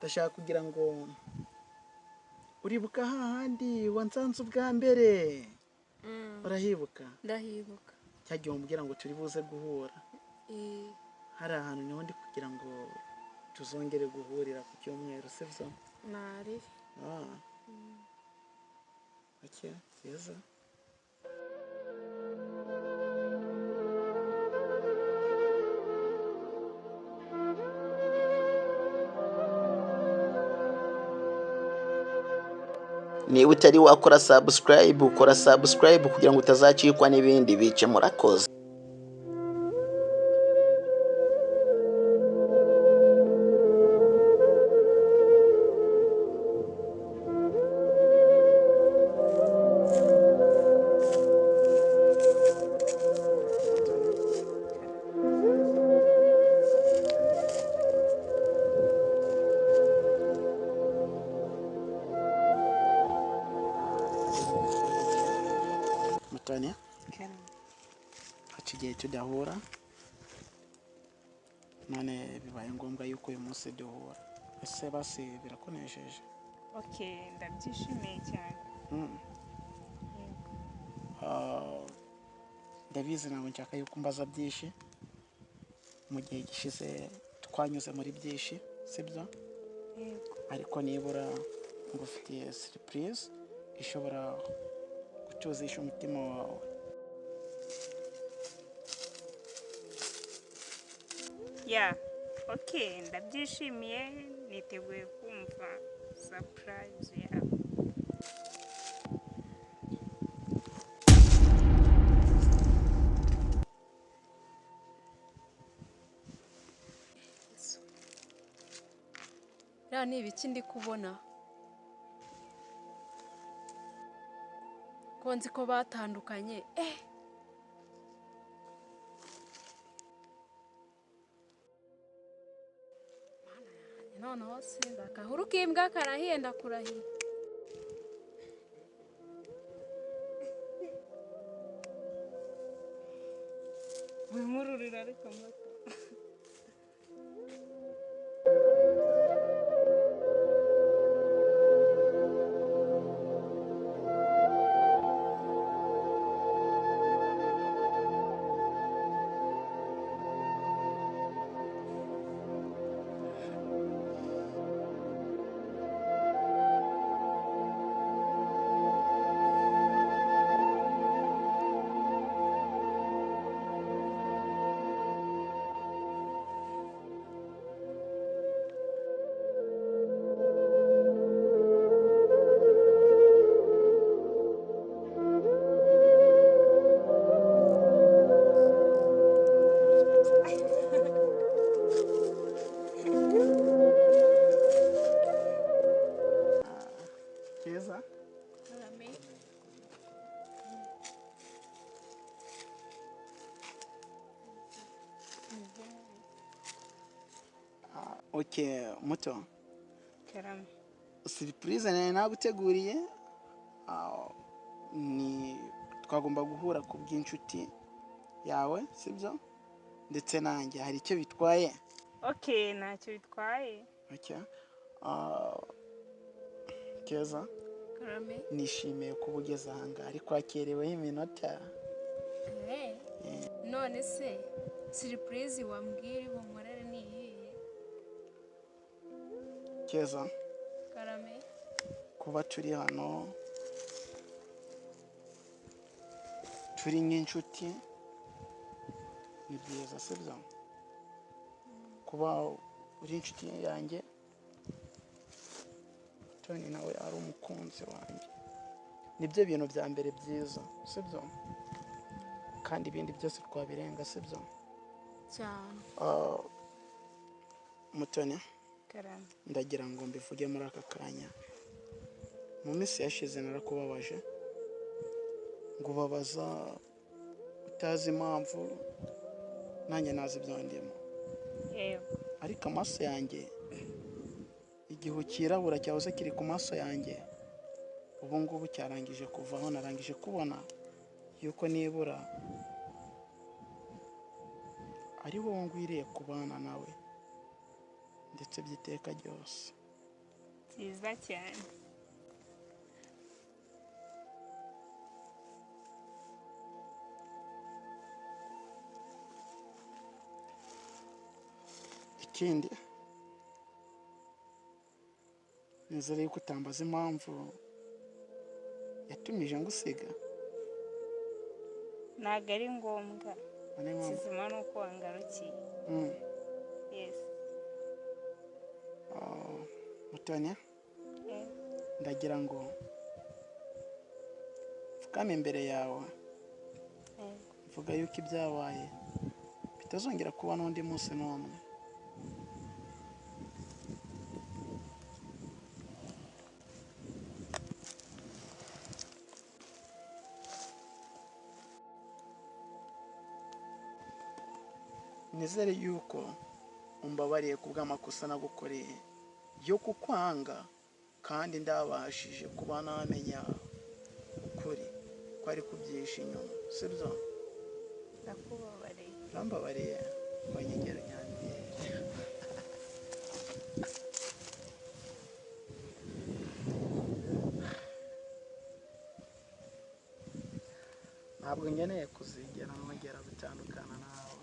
Ndashaka kugira ngo uribuka hahandi wansanze ubwa mbere. Urahibuka? Ndahibuka. Cyagiye umbwira ngo turi buze guhura. Hari ahantu niho ndi kugira ngo tuzongere guhurira ku cyumweru, sibyo? Nari. Okay, byiza. Niba utari wakora subscribe, ukora subscribe kugira ngo utazacikwa n'ibindi bice. Murakoze. Mutoni, haca igihe tudahura, none bibaye ngombwa yuko uyu munsi duhura. Ese basi birakunejeje? Okay, ndabyishimiye cyane. Ndabizi ntabwo nshaka yuko umbaza byinshi. Mu gihe gishize twanyuze muri byinshi, sibyo? Yego. Ariko nibura ngufitiye surprise ishobora gutuzisha umutima wawe. Yeah, okay, ndabyishimiye, niteguye kumva surprise yawe. Rero ni ibiki ndi kubona? Ko nzi ko batandukanye. Mana yanjye, noneho sinzi akahuru k'imbwa karahiye, ndakurahiye. Wimururira ariko moto. Keza, okay muto, Karame. surprise nari naguteguriye, ni twagomba guhura ku bw'inshuti yawe, sibyo? Ndetse nanjye hari icyo bitwaye. Okay, ntacyo bitwaye. Okay. Keza, Karame. nishimiye kuba ugeze ahangaha, ariko hakereweho iminota. None se surprise wambwira bunkorere ni iyihe? Keza, Karame. kuba turi hano turi nk'inshuti ni byiza, sibyo? Kuba uri inshuti yanjye, Tony nawe ari umukunzi wanjye, nibyo bintu bya mbere byiza, sibyo? Kandi ibindi byose twabirenga, sibyo? Cyane. Mutoni, Karame. ndagira ngo mbivuge muri aka kanya. Mu minsi yashize narakubabaje, ngubabaza utazi impamvu, nanjye nazi ibyo ndimo. Yego. Ariko amaso yanjye, igihu cyirabura cyahoze kiri ku maso yanjye, ubu ngubu cyarangije kuvaho. Narangije kubona yuko nibura ari wowe ngwiriye kubana nawe ndetse by'iteka ryose. Byiza cyane. Ikindi, nizere yuko utambaza impamvu yatumije ngusiga. Ntabwo ari ngombwa. Niyo mpamvu. Kizima ni uko wangarukiye. Yes. Oh, Mutoni, Yego. ndagira ngo mfukame imbere yawe, Yego. mvuga yuko ibyabaye bitazongera kuba n'undi munsi n'umwe. Nizere yuko umbabariye ku bw'amakosa nagukoreye yo kukwanga, kandi ndabashije kuba namenya ukuri kwari kubyihishe inyuma, sibyo? Ndakubabariye. Urambabariye? Wanyegera unyambere. Ntabwo nkeneye kuzigera nongera gutandukana nawe.